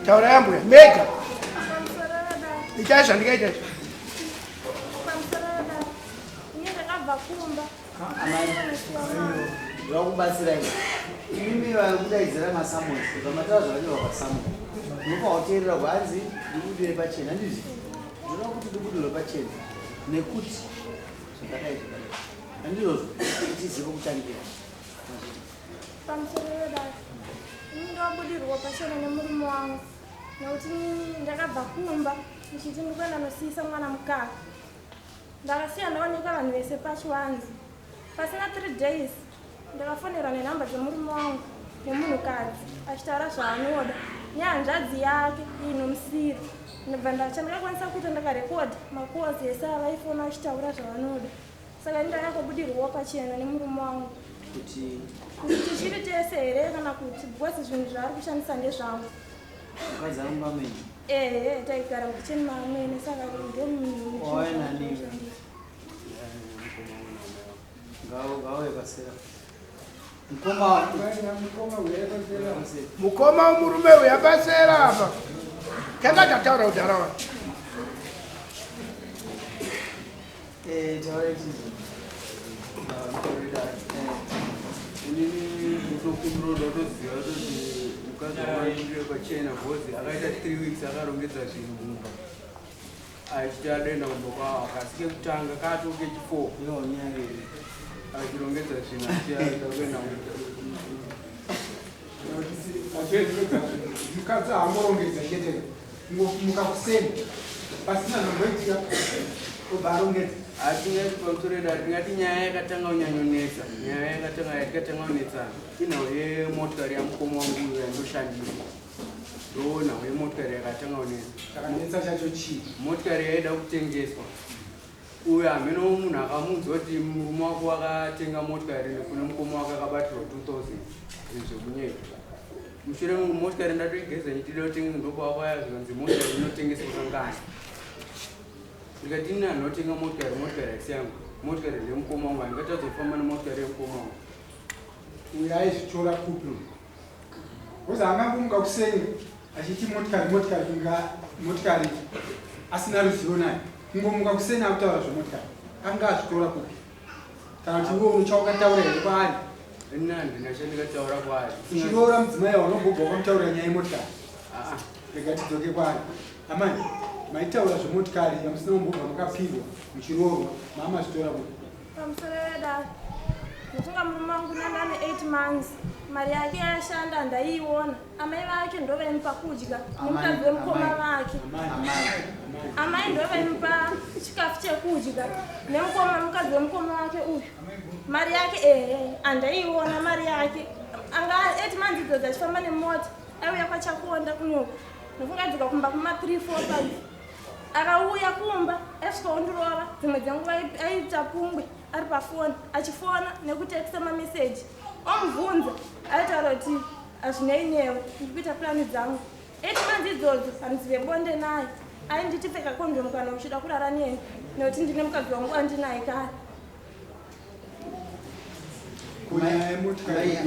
Taurai ambuya mega. Itai zvandikaita izvi. Vakubatsirai imimi vari kudaidzira masamusi pamataura zvakanyorwa pasamu unofanira kuteerera kwanzi ndibudire pachena handizvi ndinoda kuti ndibudirwe pachena nekuti zvakadai zvakadai handizvozvo tizive kutangira. Pamusoro wedare, ini ndobudirwa pachena nemurume wangu nekuti ndakabva kumba ndichiti ndikuenda nosiyisa mwana mukaka. Ndakasiya ndaoneka vanhu vese pachivanze. Pasina 3 days ndakafonerwa nenhamba dzemurume wangu nemunhukadzi achitaura zvaanoda nehanzvadzi yake inomusira. Ndobva ndachandakakwanisa kuita ndakarekodha makozi ese avaifona achitaura zvavanoda. Saka ini ndakangobudirwawo pachena nemurume wangu kuti kuti tichiri tese here kana kuti because zvinhu zvaari kushandisa ndezvangu. Mukadzi ari mumba menyu? Ehe, taigara mukicheni maamwene saka Wauya nani? Ngauye pasera. Mukoma mukoma wemurume uya pasera apa. Tanga tataura kudhara wa. Eh, taurai chizi. Inini ndotokumbira ndotoziva kuti mukadzi wangu pachena bhozi akaita 3 weeks akarongedza zvinhu mumba achiti adoenda kumba kwavo akasi kekutanga kato kechi4 achirongedza zvinhu achiada kuenda mukadzi haangorongedza chete kungomuka kuseni pasina zvamboitika obva arongedza. Hatingati pamusoro yedu hatingati nyaya yakatanga kunyanyonetsa nyaya yakatanga yatikatanga kunetsana inhau yemotikari yamukoma wangu uyo yandoshandisa ndo nhau yemotikari yakatanga kunetsa. Chakanetsa chacho chii? Motikari yaida kutengeswa uyo hameno munhu akamuudza kuti murume wako akatenga motikari kune mukoma wake akabatirwa 2000 zvinhu zvekunyepa. Mushure motikari ndatoigeza ndichida kutengesa ndokwawaya zvikanzi motikari inotengeswa kangani. Ndikati ini handinotenga motikari, motikari haisi yangu, motikari ndeyemukoma wangu, handingatadza kufamba nemotikari yemukoma wangu. Uyo aizvitora kupi uyu? Because angangomuka kuseni achiti motikari motikari kunga motikari asina ruzivo nayo. Kungomuka kuseni akutaura zvemotikari. Anga azvitora kupi? Kana kuti iwe unochawakataura here kwaari? Ini handina chandikataura kwaari. Uchiroora mudzimai waunogobva wakamutaurira nyaya yemotikari. Ah. Rega tidzoke kwaari. Amai, maitaura zvemotikari yamusina kumbobva makapihwa muchiroorwa, maamazvitora kupi? Pamusoro vedare, ndofunga murume wangu ndandane 8 months mari yake yashanda ndaiiona. Amai vake ndovaimupa kudya nemukadzi wemukoma vake. Amai ndovaimupa chikafu chekudya nemukoma mukadzi wemukoma wake uyu. Mari yake ehe andaiiona mari yake. Anga 8 months idzodzo achifamba nemota aiuya kwaChakonda kunoku. Ndofunga aidzoka kumba kuma 3 4 5. Akauya kumba aisvika ondirova dzimwe dzenguva aiita pungwe ari pafoni achifona nekutekisa mameseji omubvunza aitaura kuti hazvinei newe ndikuita plani dzangu. 8 months idzodzo handizive bonde naye ainditi pfeka kondomu kana uchida kurara neni nekuti ndine mukadzi wangu andinaye kare.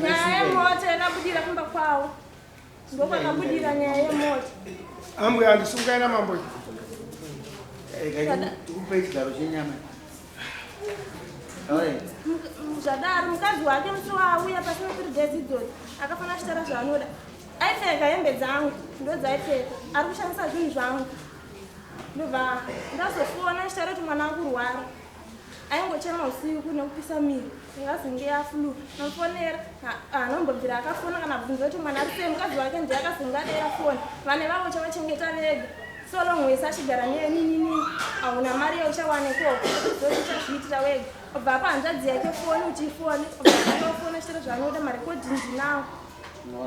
Nyaya yemota yakabudira kumba kwavo. Ndokwakabudira nyaya yemota. Ambuya handisungai namambo. Tikupe chigaro chenyama. Zvadaro mukadzi wake musi waauya pasina 3 days idzodzo akafanira achitaura zvaanoda. Aipfeka hembe dzangu ndodzaipfeka ari kushandisa zvinhu zvangu. Ndobva ndazofona achitaura kuti mwana akurwara. Aingochema usiku nekupisa miri ingazenge yaflu. Ndamufonera haanombobvira akafona kana bvunza kuti mwana ari sei. Mukadzi wake ndiye akazenge adaira foni. Vane vavo uchavachengeta vega. So long wese achigara neninini hauna mari yauchawana ikoko zoti uchazviitira wega. Obva apa hanzvadzi yake foni uchifoni obva atanga kufona achitaura zvaanoda marekodhi ndinawo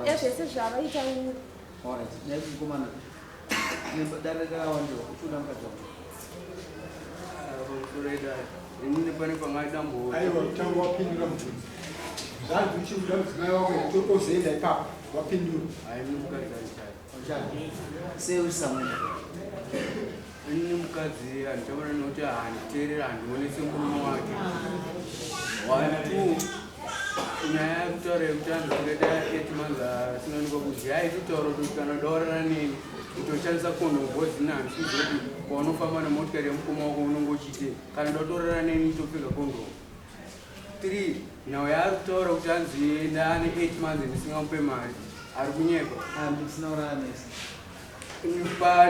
ezvese zvavaita uri. Alright, nhai mukomana dare rakawandirwa uchiuda mukadzi wako. Inini pane pangaida mbo. Aiwa kutanga wapindura mubvunzo. Zvanzi uchiuda mudzimai wako here ozoenda ipapo wapindura. Hayi mukadzi andichadi. Uchadi. Sei uchisamuda? Inini mukadzi handichaona nekuti handiteerera handionese murume wake. 1 2. Nyaya yekutaura yekuti anzi tikaita 8 months asinaonekwa kudya aitotaura kuti kana udaurana neni kutoshandisa condom because ini handisi kuziva kuti paunofamba nemotikari yemukoma wako unonge uchiitei. Kana udatorara neni topfeka condom. 3 nhau yaari kutaura kuti anzi ndaane 8 months ndisingamupe mari ari kunyepa. Ndisina kurara nese.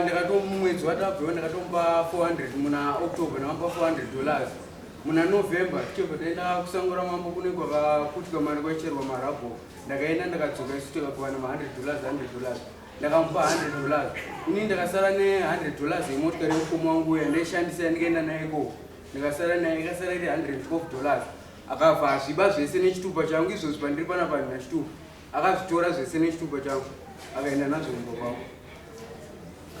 Ndakatomumwedzi watabvewo ndakatomupa 400 muna October, ndakamupa 400 dollars. Muna November tichibva taenda kusango ramambo kune kwakaputwa mari kwaicherwa marabho. Ndakaenda ndakadzoka isu tikagovana ma 100 dollars 100 dollars. Ndakamupa 100 dollars. Ini ndakasara ne 100 dollars yemotikari yemukoma wangu uya ndaishandisa ndikaenda naye ikoko. Ndikasara naye ikasara iri 112 dollars. Akabva azviba zvese nechitupa changu izvozvi pandiri panapa handina chitupa. Akazvitora zvese nechitupa changu akaenda nazvo kumba kwangu.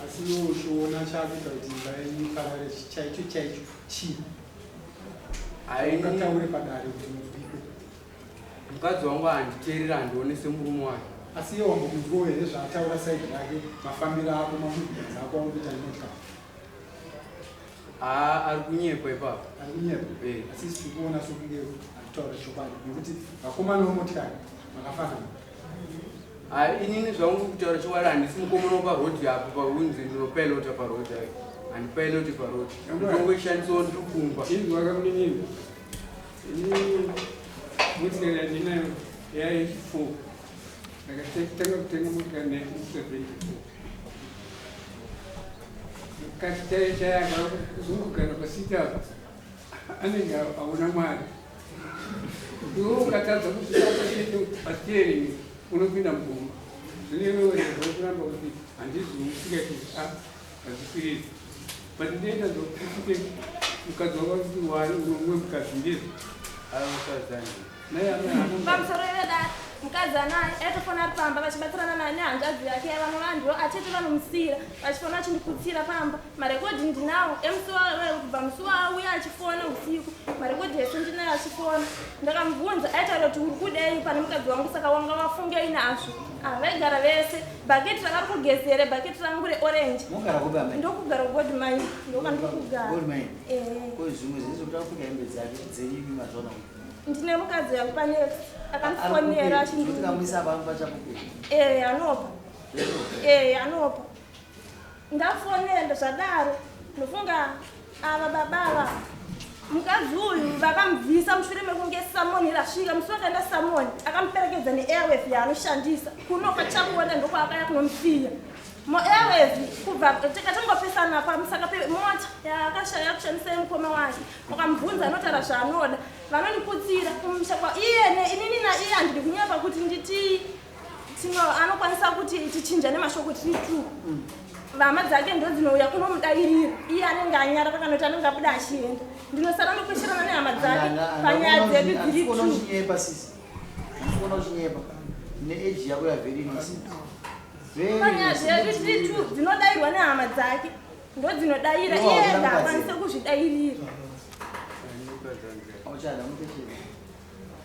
Asi iwe uchiona chakuita kuti imba yenyu iparare chaicho chaicho chii? Ungataure padare kuti mubikwe. Mukadzi wangu handiteerera, handionese murume wake. Asi iye wambomunzwawo here zvaataura side rake, mafambiro ako, mamovements ako auri kuita nemotikari? Haa, ari kunyepa ipapo. Ari kunyepa? Eh. Asi isu tiri kuona sokunge ari kutaura chokwadi nekuti vakomana vemotikari makafanana. Haa, inini zvangu kutaura chokwadi handisi mukomana weparodhi apo paunzi ndinopilota parodhi apo. Handipiloti parodhi. Ndinongoishandisawo ndiri kumba. Chinzwa kamunin'ina. Ini motikari yandinayo yaH4. Ndakatanga kutenga motikari 1974. Mukadzi chaiye chaiye akazongogara pasiti apa anenge aona Mwari. Iwe ukatadza kuzvibata chete pasteering unopinda mugomba. Zvino iwe werega kuramba kuti handizi usikaiti a hazvikwiriri. But ndinoita zvokuti mukadzi wako kuti wani unomwe mukadzi ndizvo. Ari mukadzi andi. Naye amai haana mukadzi. Pamusoro vedare, mukadzi anaye aitofona ari pamba vachibatsirana naye nehanzvadzi yake yavanova ndivo atete vanomusiyira vachifona vachindikutsira pamba. Marekodhi ndinawo emusi kubva musi waauya achifona usiku, marekodhi ese ndinayo achifona. Ndakamubvunza aitaura kuti uri kudei pane mukadzi wangu saka wanga wafungei nazvo. Ah, vaigara vese. Bhaketi rakari kugezere, bhaketi rangu reorange. Mogara kupi amai? Ndokugara kuGold Mine, ndokwandiri kugara. Gold Mine. Eh. Ko zvimwe zvese kuti akupfeka hembe dzake dzenyu imi mazvaona kupi? Ndine mukadzi yangu panext akandifonera achindi. Tikamisa apa pachapupi. Eh, anopa. Eh, anopa. Ndafonera zvadaro. Ndofunga ava baba ava mukadzi uyu vakamubvisa mushure mekunge samoni rasvika. Musi wakaenda samoni akamuperekedza neairwave yaanoshandisa kuno kwachakuona, ndokwaakaya kunomusiya muairwave. Kubva tikatongopesana pamusaka pemota yaakashaya kushandisa yemukoma wake, ukamubvunza anotaura zvaanoda. Vanondikutsira kumusha kwa iye inini naiye. Handidi kunyepa kuti nditi tino anokwanisa kuti tichinja nemashoko tiri two. Hama dzake ndo dzinouya kunomudairira, iye anenge anyara pakanoti anenge abuda achienda. Ndinosara ndokwesherana nehama dzake panyaya dzedu dziri Handikuona two. uchinyepa sisi. Handikuona uchinyepa. Neage yako ya very innocent. Very Panyaya innocent. dzedu dziri two dzinodairwa nehama dzake, ndo dzinodaira. Iwo Iye hauna ega mukadzi. akwanise kuzvidairira. Mukadzi andi. Auchada mupechera.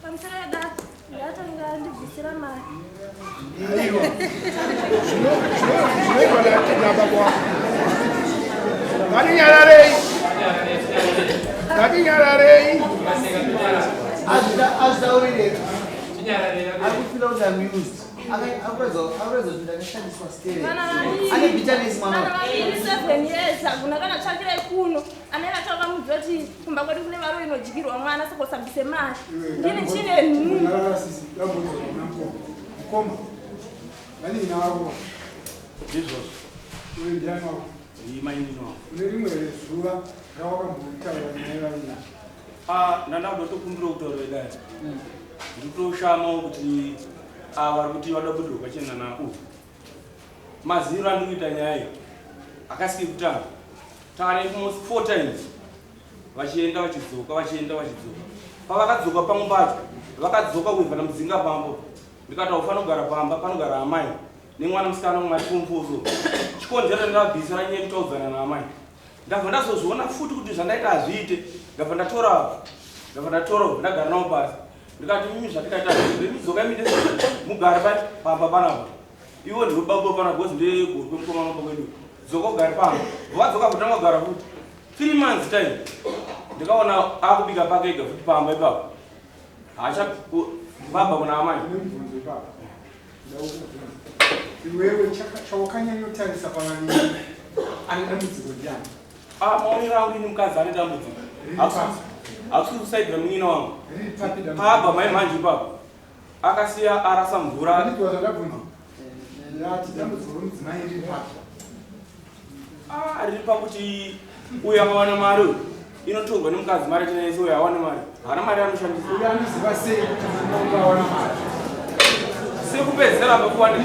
Pamusoro yedare, ndatanga ndibvisira mari. Aiwa, zvinoitwa natenda baba wako. Ngatinyararei, ngatinyararei. Azvitaurire. Ari kufila kuti I'm used. Akuratidza kuti ndakashandiswa steering. Vana vaviri. Ane bitterness mwana. Vana vaviri, 7 years, hakuna kana tsvakirai kuno. Anenge atakamuudza kuti kumba kwedu kune varo inodyirwa mwana, saka usabvise mari. Ndini chine nhumbu. Nyarara sisi, dambudziko kuna mukoma. Mukoma, vanini wako? Ndizvozvo. Uyu ndiani wako? Imainini wangu. Une rimwe zuva rawakambotaura naye vaina? Ah, ndanda kutokumbira kutaura idai. Ndikutoshamawo kuti ava vari kuti vada kubudirwa pachena na maziro andiri kuita nyaya iyi akasike kutanga. Tane almost four times vachienda vachidzoka, vachienda vachidzoka. Pavakadzoka pamwe pacho vakadzoka kuibva namudzinga pambo, ndikati haufanira kugara pamba, panogara amai nemwana musikana mumatikomfoso. Chikonzero ndavabvisira nyaya yekutaudzana naamai. Ndabva ndazozviona futi kuti zvandaita hazviite. Ndabva ndatora, ndabva ndatora, ndagara navo pasi, ndikati mimi zvatikaita midzoka mide mugare pamba panapa. Iwo ndiwe baba panapa because ndegorwe mukomana wamba kwedu, dzoka ugare pamba. Vadzoka kutanga kugara futi 3 months time, ndikaona akubika pake ega futi pamba ipapo. Hacha Vabva kuna amai. Mubvunzo ipapo. Ndakubvunza. Iwewe chawakanyanyotarisa pavaviri ane dambudziko ndiani? Ah, maonero angu ini mukadzi ane dambudziko. Hakusi kusaidira munin'ina wangu. Riri papi dambudziko? Paabva mai manje ipapo. Akasiya arasa mvura. Ndizvo zvandabvunza. Ndati dambudziko romudzimai riri papi? Ah, riri pakuti uyu akawana mari uyu inotorwa nemukadzi mari achina yese uyu awane mari haana mari anoshandisa. Uyu anoziva sei kuti murume wangu awana mari? Sekupedzisira pakuwanda.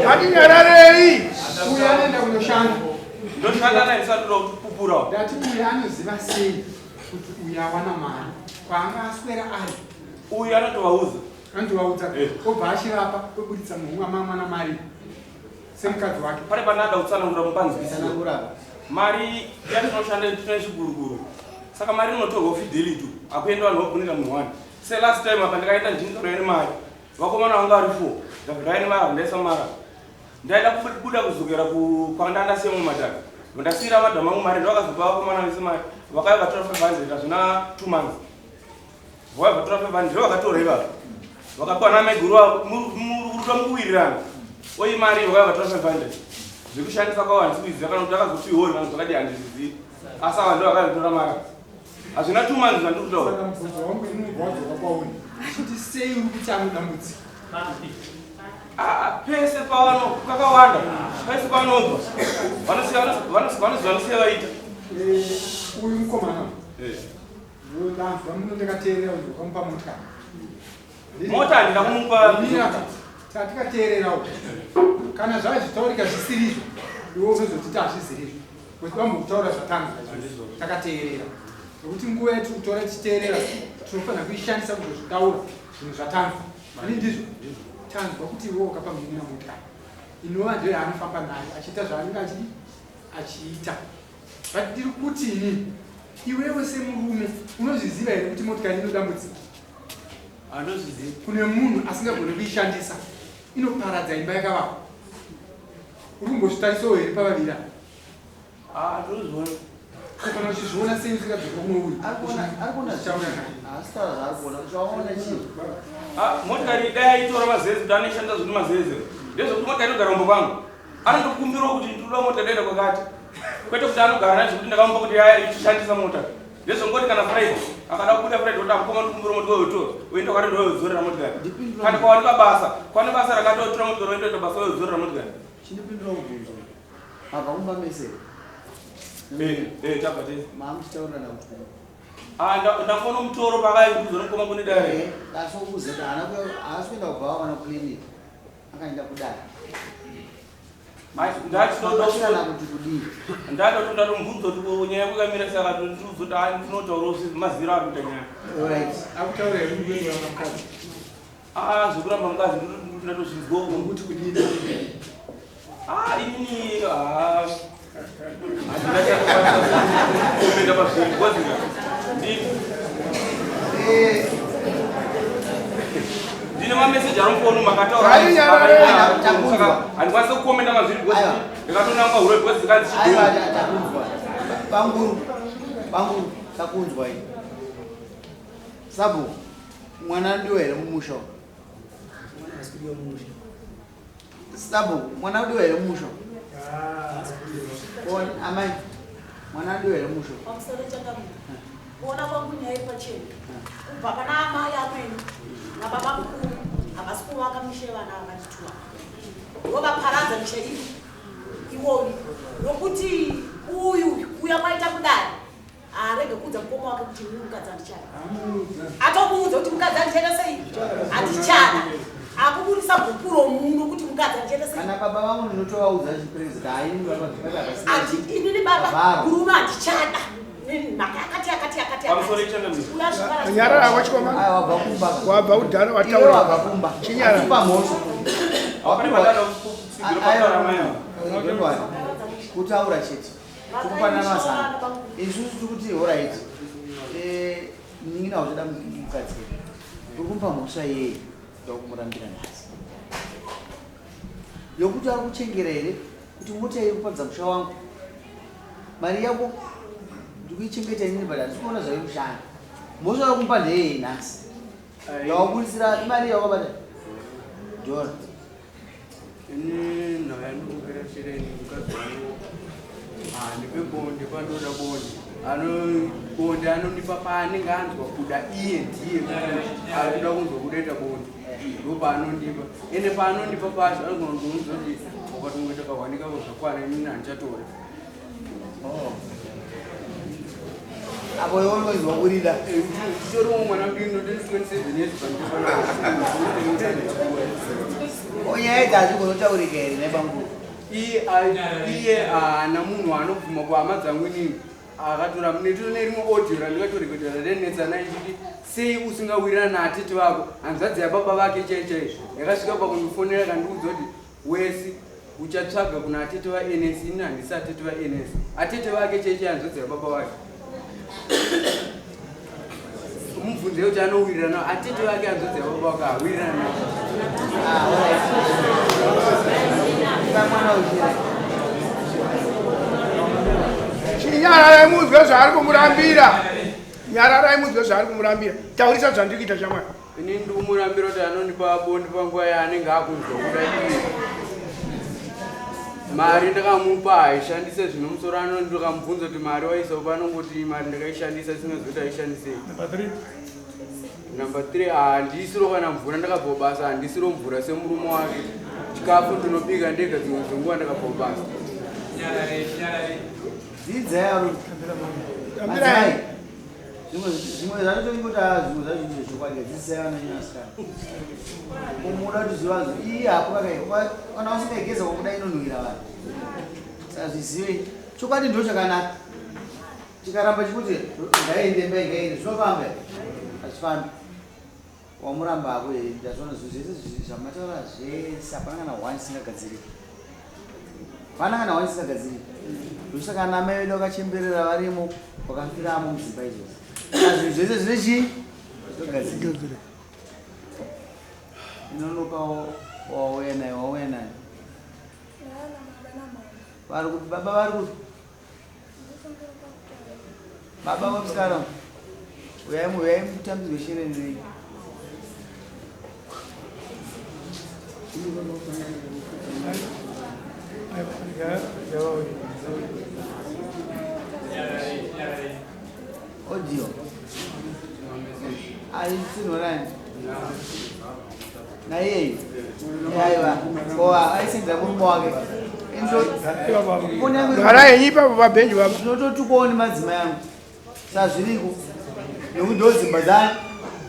Ngatinyararei. Uyu anoenda kunoshanda. Ndoshanda naye ndisati ndoda kupupura. Ndati uyu anoziva sei kuti uyu awana mari kwaanga aswera ari. Uyu anotovaudza. Anotovaudza obva achivapa oburitsa muhomwe amamwana mari semukadzi wake. Pane panada kutsanangura mupanzwisisa. Tsanangura. Mari yatinoshanda tine chiguruguru. Saka mari inotorwa fidelity. Akuenda vanhu vabvunira munhu wani. Se last time apa ndakaenda ndintorwa nemari. Vakomana vanga vari 4. Ndabva nemari ndaisa mari. Ndaida kubuda kudzokera kwanda ndasiya mumadhaka. Ndasiyira madhamu angu mari ndovakazopa vakomana vese mari. Vakauya vatora 500 hazvina 2 months. Vauya vatora 500 ndovakatora ivavo. Vakapiwa namaiguru avo murudo mukuwirirana. Oyi mari vakauya vatora 500. Zvekushandisa kwavo handisi kuiziva kana kuti akazopiwa kana zvakadii handizvizivi. Asi ava ndo vakazotora mari. Hazvina 2 months zvandiri kutaura. Saka mubvunzo wangu ini unobva wadzoka kwauri. Ndichiti sei uri kuti ane dambudziko? Ah, pese pavano kakawanda pese pavanobva vanosiya vanosiya vaita. Uyu mukomana ndanzwa muno ndakateerera kuti wakamupa motikari. Mota handina kumupa. Mira, tatikateererawo kana zvazvitaurika zvisirizvo iwe unozotiti hazvizirizvo kuti vambokutaura zvatanzwa izvozvo takateerera nekuti nguva yatiri kutora tichiteerera tinofanira kuishandisa kuzozvitaura zvinhu zvatanzwa ani ndizvo tanzwa kuti iwe wakapa munin'ina motikari inova ndiyo yaanofamba nayo achiita zvaanenge achiita but ndiri kuti ini iwewe semurume unozviziva here kuti motikari ino dambudziko? Handozvizivi. Kune munhu asingagoni kuishandisa inoparadza imba yakavakwa. Uri kumbozvitarisawo here pavaviri ava? Ah, ndozviona. Kana uchizviona sei usingadzoka kuno uyu? Ari kuona Uchitaura naye. Haasi kutaura zvaari kuona. Uchaona chii? Ah, motikari dai aitora mazeze kuti anoishandisa zviri mazeze. Ndezvekuti motikari inogara kumba kwangu. Anotokumbirawo kuti ndinoda mota ndaenda kwakati. Kwete kuti anogara nayo zvekuti ndakamupa kuti yaya ichishandisa mota. Ndezvongoti kana Friday akada kubuda Friday kuti akukoma ndikumbira motikari yotora oenda kwati ndoyodzorera motikari. Kana kwawanikwa basa, kwane basa rakatotora motikari oendoita basa oyodzorera motikari. Chindipindura mubvunzo. Mabva kumba mese? Eh, eh, tabva tese. Maamuchitaurirana kuti kudii? Ah, ndafona mutoro pakai kuzona mukoma kune dare. Eh, asi ukuziva kuti haasi kuenda kubva kana kuclinic. Akaenda kudare. Ndachitoda kuti kudii? Ndatotoda tomubvunza kuti nyaya yako yakamira sei akati ndinozoda ah, ndinotaura maziro ari kuita nyaya. Alright. Akutaura here kuti kuramba mukadzi? Ah, zvekuramba mukadzi ndatozvinzwa uko. Kuti kudii? Ah, inini ah handingachakwanisa kukomenda pazvinhu because ndi ndine mameseji ari mufoni makataura Hai, nyarara. Saka handikwanisi kukomenda mazviri because Aiwa. ndikatonanga hure because zikanzi Aiwa, chidhoo takunzwa. Banguru. Banguru, takunzwa iyi. Sabu, mwana ndiwe here mumusha? umu? Mwana haasi kudiwa mumusha. Sabu, mwana ndiwe here mumusha? Haasi kudiwa. Ona, amai, mwana ndiwe here mumusha? Pamusoro chakamira. Kuona kwangu nyaya iri pachena. Kubva pana amai amweni nababa mukuru havasi kuvaka misha yevana vakatituwa. Vovaparadza misha iyi iwoyu nokuti uyu kuuya kwaita kudai haarege kuudza mukoma wake kuti ini mukadzi handichada. Atomuudza kuti mukadzi handichaita sei? Handichada. Akuburisa gupuro muno kuti mukadzi handichaita sei? Kana baba vangu ndinotovaudza chipresident, hayi baba baba Ati vasina. inini baba Vharo. murume handichada. Nemhaka yakati yakati yakati Pamusoro yakati. ichangamira. Uya zvipara Nyarara wachikomana. Aiwa, wabva kumba. Wabva kudhara Iwe wataura. wabva kumba. Chinyarara. Akupa mhosva. Pane pandada kutsigira pakutaura amai ava. Aiwa, kutaura chete. Tikupanana mazano. Isusu tikuti alright. Eh, munin'ina uchada mukadzi. Uri kumupa mhosva yei? Ndoda kumurambira nhasi. Yokuti ari kuchengera here kuti mota iri kuparadza musha wangu. Mari yako ndikuichengeta inini but handisi kuona zvairi kushanda. Mhosva yekumupa ndeyei nhasi? Yawaburisira imari yawabata dhora. Ini nhaya ndikumbira shereni mukadzi wangu handipe bonde pandoda bonde ano bonde anondipa paanenge anzwa kuda iye ndiye ari kuda kunzwa kudoita bonde ndopaanondipa ende paanondipa pacho anogona kundiudza kuti wakatongoita kahwanika zvakwana inini handichatora. Oh. Apo iwe unonzwa kurida. Nditoriwo mwana mudiki ndototi 27 years pandifanira. Nyaya idzi hadzigonotaurika here nhai bamukuru? Iye haana munhu anobvuma kuhama dzangu inini akatora neto nerimwe audio randikatorekodera renetsana ichiti sei usingawirirana naatete vako hanzvadzi yababa vake chai chai yakasvika pakundifonera kandiudza kuti Wesi uchatsvaga kuna atete va NS ini handisi atete va NS. Atete vake chaicho hanzvadzi yababa vake. Mubvunze kuti anowirirana atete vake hanzvadzi yababa vake hawirirana naye. Chinyararai munzwe zvaari kumurambira. Nyararai munzwe zvaari kumurambira. Taurisa zvandiri kuita shamwari. Ini ndikumurambira kuti anondipa bondi panguva yaanenge akunzwa kuda iye. Mari ndakamupa haishandise zvino musoro ano ndikamubvunza kuti mari waisa upa anongoti mari ndakaishandisa isingazivi kuti aishandisei. Number three. Number 3 handisiro kana mvura ndakabva kubasa handisiro mvura semurume wake. Chikafu ndinobika ndega dzimwe dzenguva ndakabva kubasa. Dzidzai arume. Madzimai. Zvimwe zvimwe zvacho toingoti ah zvimwe zvacho ndezvechokwadi dzidzisai vana venyu vasikana. Kumuda kuti zvivanzo iyi hapo kakai kana usingaigeza kwakuda inonhuhwira vanhu. Saka zvizivei chokwadi ndo chakanaka. Chikaramba chikuti ngaiende mbai ngaiende zvinofamba here? Hazvifambi. Wamuramba hako here ndazviona zvinhu zvese zvamataura zvese hapana kana one isingagadziriki. Hapana kana one isingagadziriki. Ndosaka ana mai vedu vakachemberera varimo vakafiramo mudzimba idzodzo. Saka zvinhu zvese zvine chii? Zvinogadzirika. Inonoka wauya naye wauya naye. Vari kupi baba vari kupi? Baba vamusikana uyai uyai mutambidzwe shereni renyu. Audio. Aitsinhorani. Naiyeyu. Aiwa. Ko aisendera murume wake. Gara henyu ipapo pabhenji baba. Tinototukwawo nemadzimai angu. Sazviriko. Nekuti ndodzimba dzani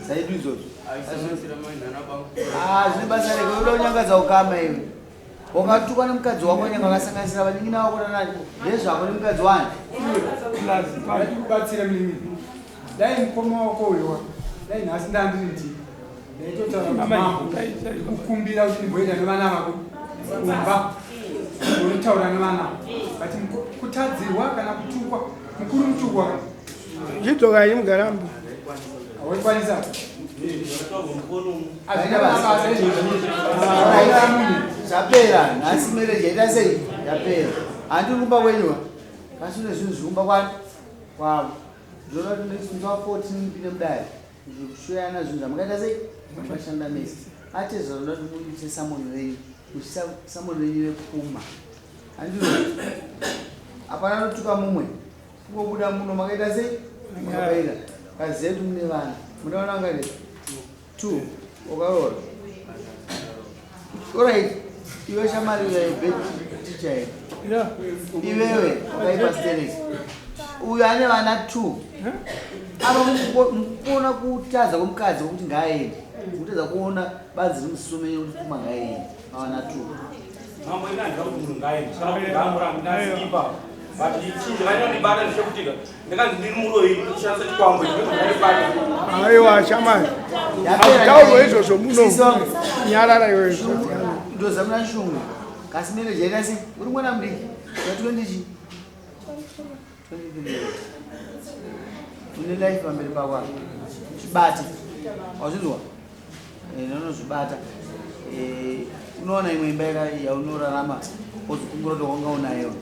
dzaidu idzodzo. Ah, zvine basa reko unoda kunyangadza ukama iwe. Wakatukwa nemukadzi wako nyanga akasanganisira vanin'ina vako nanani. Ndezvako nemukadzi wani. Kubatsira mimi. Dai mukoma wako uyo dai nhasi ndandiri ndini ndaitotaura kuti mambo kukumbira kuti ndimboenda nevana vako kumba unotaura nevana but kutadzirwa kana kutukwa mukuru mutukwa chidzokai mugarambo awaikwanisa zvapera nhasi marriage yaita sei yapera handiri kumba kwenyuwa kasi une zvinhu zvikumba kwani kwavo Ndinoda kuti next musi wa 14 mupinde mudare zvekushoyana zvinhu zvamukaita sei makashanda mese atezvara ndoda kuti muite samoni renyu muchisa samoni renyu rekupuma handizvo hapana anotuka mumwe kungobuda muno makaita sei makabaira kaziva kuti mune vana mune vana vangani two wakaroora orit iwe shamari bed teacher here iwewe wakaipa stereki uyu ane vana two apa mukuona kutadza kwemukadzi wekuti ngaaende mutadza kuona badzi rimusume kuti pfuma ngaaende pavana two Mambo ina handida kuti munhu ngaaende kana kuti ngaamurambe ndasikipa but chinhu chakanyandibata ndechekutika ndakanzi ndiri muroyi ndikushandisa chikwambo ndibata Aiwa shamari. Hazvitaurwe izvozvo muno. Nyarara iwe. Ndozamuna shungu. Kasi marriage yaita sei? Uri mwana mudiki. Wa 20 chi? 23 years. Une life pamberi pako apa. Chibate. Wazvinzwa? Eh, unozvibata. Eh, unoona imwe imba yaunorarama wozokungura kuti wanga unayo.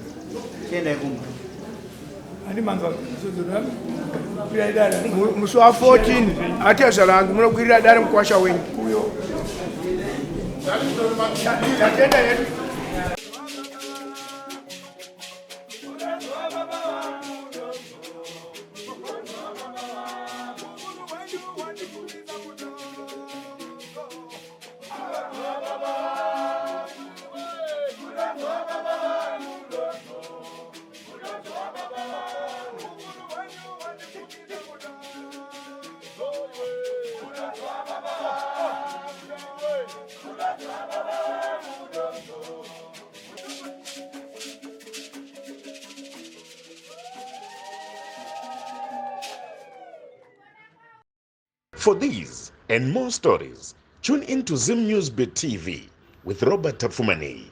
Chiendai kumba. Musi wa 14 atezvara hangu munokwirira dare mukwasha wenyu. Tatenda yedu. For these and more stories, tune in to Zim News Bit TV with Robert Tapfumaneyi.